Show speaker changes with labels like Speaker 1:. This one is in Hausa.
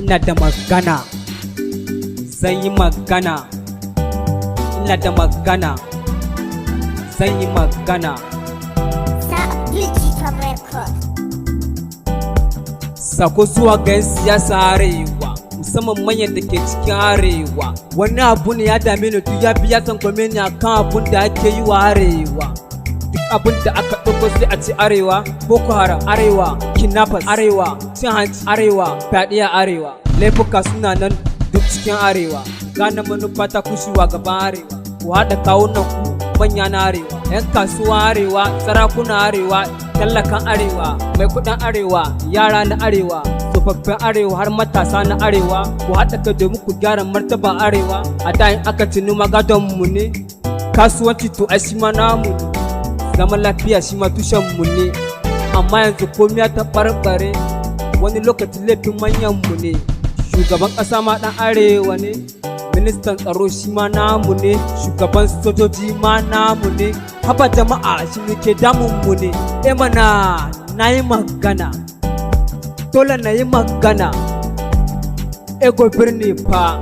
Speaker 1: Ina da magana, zan yi magana. Ina da magana, zan yi magana.
Speaker 2: Sa Digital Record.
Speaker 1: Sako zuwa ga 'yan siyasa Arewa, musamman manyan da ke cikin Arewa. Wani abu ne ya dame ni, duk ya biya tsangwame ni akan abun da ake yi wa Arewa. Duk abun da aka ɗauko sai a ci Arewa: Boko Haram Arewa, kidnappers Arewa, cin hanci Arewa, fyaɗe a Arewa. Laifuka suna nan duk cikin Arewa. Gane manufa ta kushewa gaban Arewa. Ku haɗa kawunan ku, manya na Arewa, 'yan kasuwa Arewa, sarakuna Arewa, talakan Arewa, mai kuɗin Arewa, yara na Arewa, tsofaffin Arewa, har matasa na Arewa, ku haɗa kai domin ku gyara martaba Arewa. A da in aka ci noma, gadon mu ne. Kasuwanci, to ai shi ma namu ne. Zaman lafiya shi ma tushen mu ne. Amma yanzu komai ya taɓarɓare. Wani lokaci laifin manyan mu ne. Shugaban ƙasa ma ɗan Arewa ne, ministan tsaro shi ma namu ne, shugaban sojoji ma namu ne. Haba jama'a, shi ne ke damun mu ne? E mana, na yi magana, dole na yi magana. Ego birni fa.